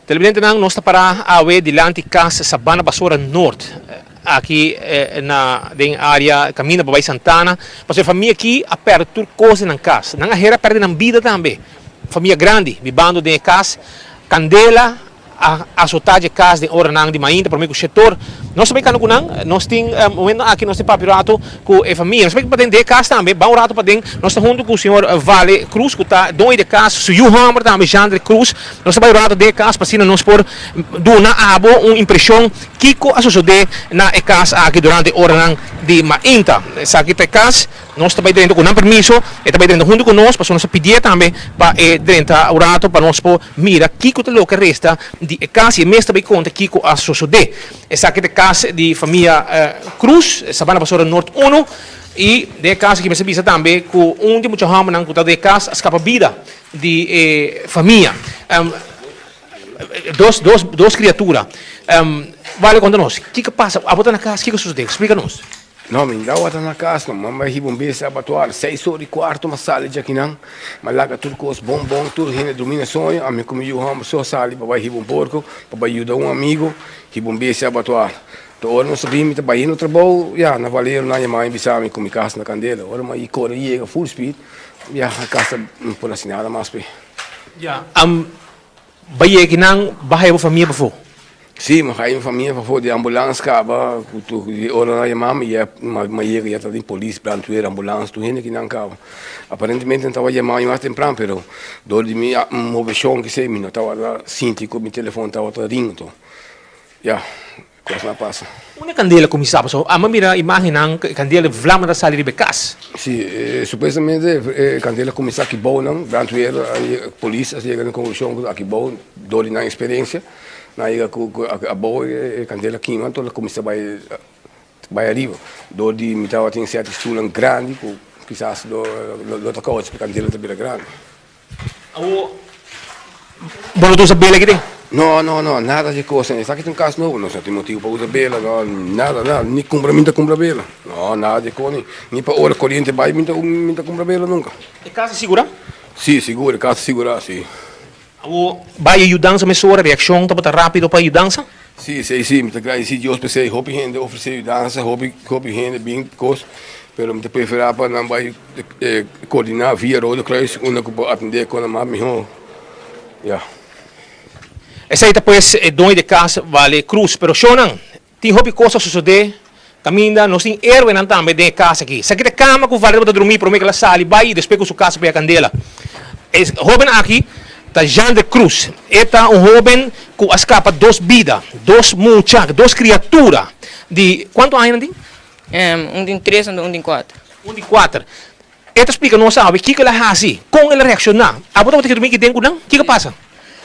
Televidentenan, nos ta para awe dilanti kas Sabana Basora Noord, aki na den area kaminda pa bai Santana. Pasobra e famia aki a pèrdè tur kos den nan kas. Nan a hera pèrdè nan bida tambe. Famia grandi bibando den e kas. Kandela a asotá dje kas den oranan di mainta promé ku shetor. Nos ta bai kanda ku nan. Nos tin momentonan aki nos tin papia un ratu ku e famia. Nos ta bai paden den e kas tambe. Ban un ratu paden. Nos ta huntu ku señor Vale Cruz ku ta doño di e kas. Su yu hòmber tambe Jandre Cruz. Nos ta bai un ratu den e kas pa asina nos por duna abo un impreshon kiko a sosodé na e kas aki durante oranan di mainta. Esaki ta e kas. Nos ta bai drenta ku nan permiso, e ta bai drenta huntu ku nos, pasobra nos a pidié tambe pa e drenta un rato pa nos por mira kiko ta loke resta di e kas i e mes ta bai konta kiko a sosodé. Esaki ta e kas di famia Cruz, Sabana Basora Noord uno, i den e kas aki mester bisa tambe ku un di e mucha hòmbernan ku ta den e kas a skapa bida di e famia. Dos, dos, dos kriatura. Wale konta nos, kiko a pasa? Abo ta na kas, kiko a sosodé? Splika nos. No, mi no tabata na kas no. Mama a hiba un bes abatuar, seis ora i kuarto m'a sali djakinan. M'a laga tur kos bon bon, tur hende drumi na soño. Ami ku mi yu hòmber so a sali pa bai hiba un porko, pa bai yuda un amigu hiba un bes abatuar. Ta ora nos a bin, mi ta bai hino trabou, ya, na Valero nan yama mi bisa mi ku mi kas na kandela. Ora m'a kore yega full speed, ya, e kas ta no por hasi nada mas p'e. Ya, Bai yega kinan ba haya bo famia pafó? Sí, mi haya mi famia pafó. Di ambulans kaba, ku tur di ora nan a yama mi, ya mi a yega ya tabatin polis, brandweer, ambulans, tur hende kinan kaba. Aparentemente nan tabata yama mi mas tempran, pero dor di mi moveshon kisei mi no tabata sinti ku mi telefon tabata ring. Anto, ya. Kosnan a pasa. Unda e kandela kuminsá? Pasobra amo a mira imágennan ku e kandela e vlamnan ta sali riba e kas. Sí, supuestamente e kandela kuminsá aki bou nan. Brandweer, polis a yega na konklushon ku aki bou dor di nan eksperensia nan a yega ku abou e kandela kima anto el a kuminsá bai bai ariba. Dor di mi tabatin sèt stulnan grandi ku kisas lo lo ta kousa ku e kandela ta bira grandi. Awor, bo no ta usa bela aki den? No, no, no, nada di cosa. Esaki ta un cas nobo, nos no tin motibo pa usa bela, no, nada, nada. Ni cumpra mi ta cumpra bela. No, nada di coni. Ni pa ora coriente bai mi ta, mi ta cumpra bela nunca. E cas ta sigura? Si, sigur, e cas ta sigura, si. Awor, bai e yudansa mesora? Reaccion tabata rapido pa e yudansa? Si, si, si, mi ta gradeci Dios p'esei. Hopi hende ofrece yudansa, hopi, hopi hende bin cos, pero mi ta prefera pa nan bai coordina via Rode Kruis unda cu por atende con nan mas miho. Ya. Esei ta pues e doño di cas Vale Cruz. Pero shownan, tin hopi cos a sucede caminda nos tin héroenan tambe den e cas aki. Esaki ta e cama cu Vale tabata drumi prome cu el a sali bay y despues cu su casa pega candela. E hoben aki ta Jean de Cruz. E ta un hoben cu a scapa dos bida, dos mucha, dos criatura di cuanto aña nan tin? Un tin tres anto un tin cuater. Un di kuater. E ta splika nos awe kiko el a hasi, kon el a reakshoná. Abo tabata ke drumí aki den ku nan? Kiko a pasa?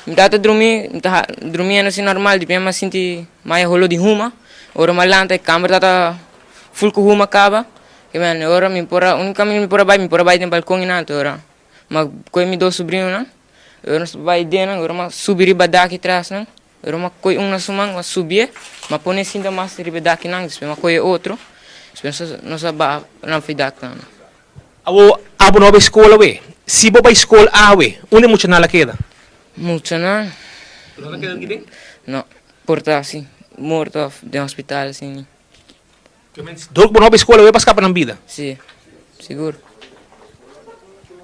Mi tabata drumí, mi ta drumiendo asina normal, dipia mi a sinti maya holo di huma. Ora mi a lanta e kamber tabata ful ku huma kaba. I bueno, e ora mi por a, úniko kaminda mi por a bai, mi por a bai den balkon i nan. Anto e ora mi a kohe mi dos subrinonan, e ora nos bai den nan, e ora mi a subi riba dak atras nan. Ora mi a kohe un na su man, mi a subié, mi a pone e sinta mas riba e dakinan, despues mi a kohe e otro, despues nos a baha nan for e daknan. Awor, abo no a bai skol awe? Si bo bai skol awe, unda e muchanan la keda? Muchanan? No ta keda aki den? No, por ta si, morto of den hospital asina. Dor ku bo no a bai skol awe pa skapa nan bida? Si, sigur.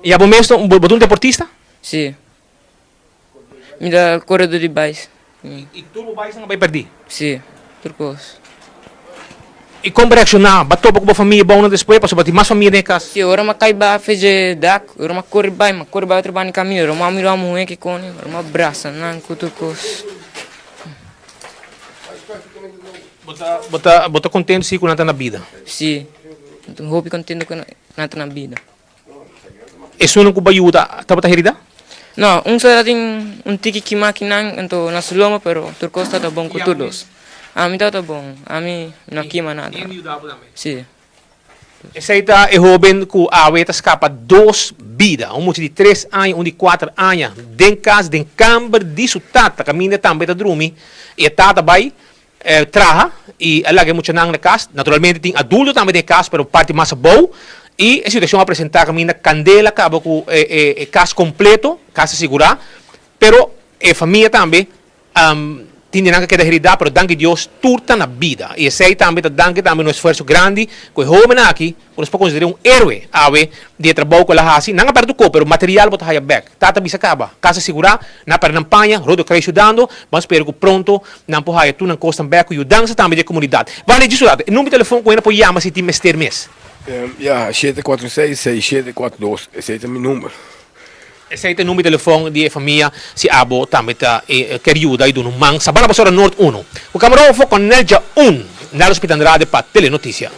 I abo mes, bo ta un deportista? Si. Mi ta koredor di bais. I tur bo baisnan a bai pèrdí? Sí, tur kos. I kon bo reakshoná? Bo a topa ku bo famia bounan despues pasobra tin mas famia den e kas? Sí, ora mi a kai baha fe dje dak, ora mi a kore bai, mi a kore bai otro banda di kaminda, ora mi a mira un muhé ki koni, ora mi a brasa nan ku tur kos. Bo ta, bo ta, bo ta kontentu si ku nan ta na bida? Sí, mi ta hopi kontentu ku nan ta na bida. Esunnan ku bo yuda tabata herida? No, un so tabatin un tiki kima kinan anto na su loma pero tur kos tabata bon ku tur dos. Ami tabata bon, ami no kima nada. Si. Esei ta e hoben ku awe ta skapa dos bida, un mucha di tres aña, un di kuater aña, den kas, den kamber di su tata, kaminda e tambe ta drumi, i e tata bai traha y a laga e muchanan na cas. Naturalmente tin adulto tambe den e cas pero parti mas abou y e situacion a presenta caminda candela caba cu e cas completo, cas a sigura, pero e famia tambe. Tin di nan ka keda heridá, pero danki Dios tur ta na bida. I esei tambe ta danki tambe un esfuerso grandi ku e hóbennan aki, ku nos por konsider'é un héroe awe di e trabou ku el a hasi. Nan a pèrdè tur kos, pero material bo ta haya bèk. Tata bisa kaba, kas a sigurá, nan a pèrdè nan paña, Rode Kruis yudando. Ban spera ku pronto nan por haya tur nan kosnan bèk ku yudansa tambe di e komunidat. Wanda djis un rato, e number di telefòn ku hende por yama si tin mester mes. Ya, 746 6742, esei ta mi number. Esei ta e number di telefòn di e famia si abo tambe ta ker yuda i duna un man. Sabana Basora Noord uno. Ku Camarógrafo Cornel Jaun, Nelson Pita Andrade pa Telenoticia.